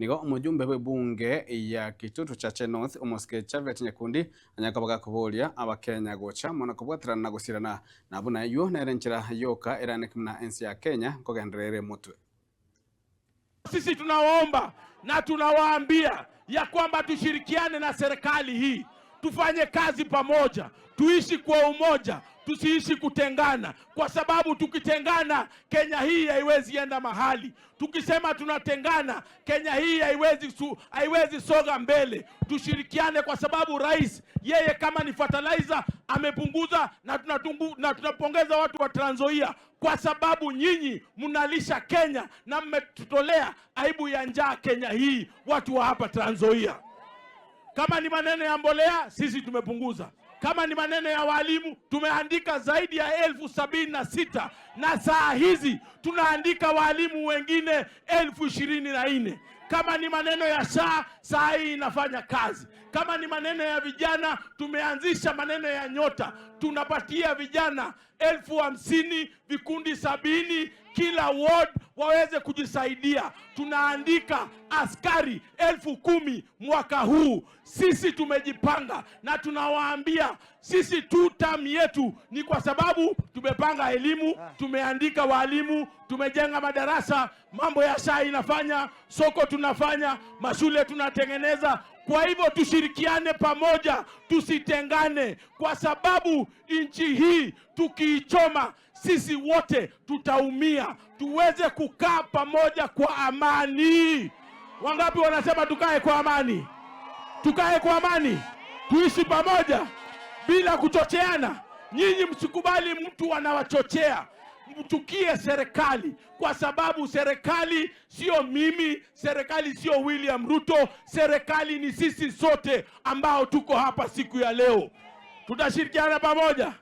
Nigo omojumbe bwe bunge ya Kitutu Chache North omosike Chavet Nyakundi anyare koba gakoboria abakenya gocha mono kobwaterana na gosirana na buna eywo nere enchera yoka eraneke buna ense ya Kenya nkogenderera ere motwe. Sisi tunawaomba na tunawaambia ya kwamba tushirikiane na serikali hii, tufanye kazi pamoja, tuishi kwa umoja, tusiishi kutengana, kwa sababu tukitengana Kenya hii haiwezi enda mahali. Tukisema tunatengana, Kenya hii haiwezi soga mbele. Tushirikiane kwa sababu rais yeye kama ni fertilizer amepunguza, na tunapongeza watu wa Trans Nzoia kwa sababu nyinyi mnalisha Kenya na mmetutolea aibu ya njaa Kenya hii, watu wa hapa Trans Nzoia. Kama ni maneno ya mbolea, sisi tumepunguza. Kama ni maneno ya walimu, tumeandika zaidi ya 76,000 na saa hizi tunaandika walimu wengine 24,000. Kama ni maneno ya SHA, saa hii inafanya kazi. Kama ni maneno ya vijana, tumeanzisha maneno ya Nyota, tunapatia vijana 50,000 vikundi 70 kila ward waweze kujisaidia. Tunaandika askari 10,000 mwaka huu. Sisi tumejipanga na tunawaambia sisi tu term yetu ni kwa sababu tumepanga elimu, tumeandika walimu, tumejenga madarasa, mambo ya SHA inafanya, soko tunafanya, mashule tunatengeneza. Kwa hivyo tushirikiane pamoja, tusitengane, kwa sababu nchi hii tukiichoma sisi wote tutaumia. Tuweze kukaa pamoja kwa amani. Wangapi wanasema tukae kwa amani? Tukae kwa amani, tuishi pamoja bila kuchocheana. Nyinyi msikubali mtu anawachochea, mchukie serikali, kwa sababu serikali sio mimi, serikali sio William Ruto, serikali ni sisi sote ambao tuko hapa siku ya leo. Tutashirikiana pamoja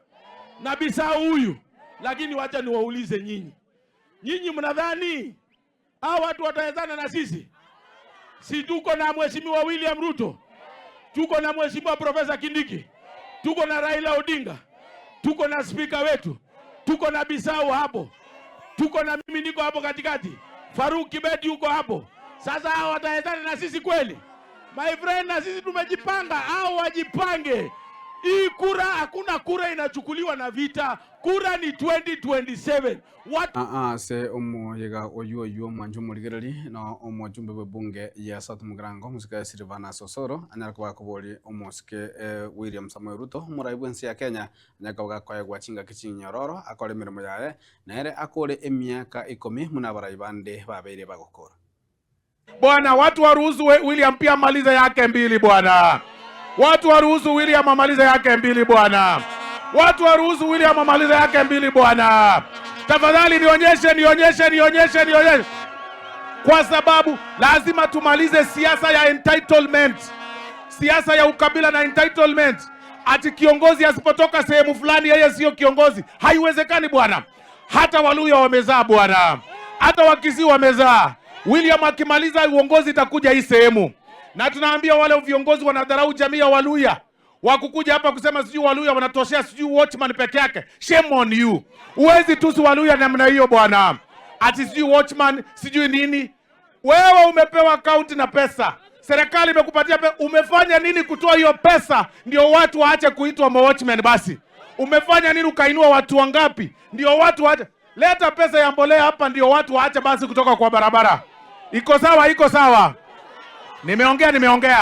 na Bisau huyu, lakini wacha niwaulize nyinyi, nyinyi mnadhani hao watu watawezana na sisi? Si tuko na Mheshimiwa William Ruto, tuko na Mheshimiwa Profesa Kindiki, tuko na Raila Odinga, tuko na spika wetu, tuko na Bisau hapo, tuko na mimi niko hapo katikati, Faruk Kibet yuko hapo. Sasa hao watawezana na sisi kweli? My friend, na sisi tumejipanga, hao wajipange. Hii kura, hakuna kura inachukuliwa na vita. Kura ni 2027. Watu Ase omoyega oyu oyu omwancho omorigereri na omojumbe bwe bunge ya South Mugirango omosike Silvanus Osoro anyare koba gakobori omosike William Samoei Ruto omorai bwa ense ya Kenya anyare koba gakoegwa chingaki chinyororo akore emeremo yaye nere akore emiaka 10 muna abarai bande babeire bagokora. Bwana, watu waruhusu William pia amalize yake mbili bwana. Watu waruhusu William amalize yake mbili bwana. Watu waruhusu William amalize yake mbili bwana. Tafadhali nionyeshe, nionyeshe, nionyeshe, nionyeshe, kwa sababu lazima tumalize siasa ya entitlement, siasa ya ukabila na entitlement. Ati kiongozi asipotoka sehemu fulani yeye sio kiongozi. Haiwezekani bwana. Hata Waluya wamezaa bwana, hata Wakisii wamezaa. William akimaliza uongozi itakuja hii sehemu, na tunaambia wale viongozi wanadharau jamii ya Waluya wakukuja hapa kusema sijui Waluya wanatoshea sijui watchman peke yake. Shame on you! Huwezi tusi Waluya namna hiyo bwana, ati sijui watchman sijui nini. Wewe umepewa kaunti na pesa, serikali imekupatia pesa. Umefanya nini kutoa hiyo pesa ndio watu waache kuitwa watchman? Basi umefanya nini ukainua watu wangapi ndio watu waache? Leta pesa ya mbolea hapa ndio watu waache basi kutoka kwa barabara. Iko sawa? Iko sawa? Nimeongea, nimeongea.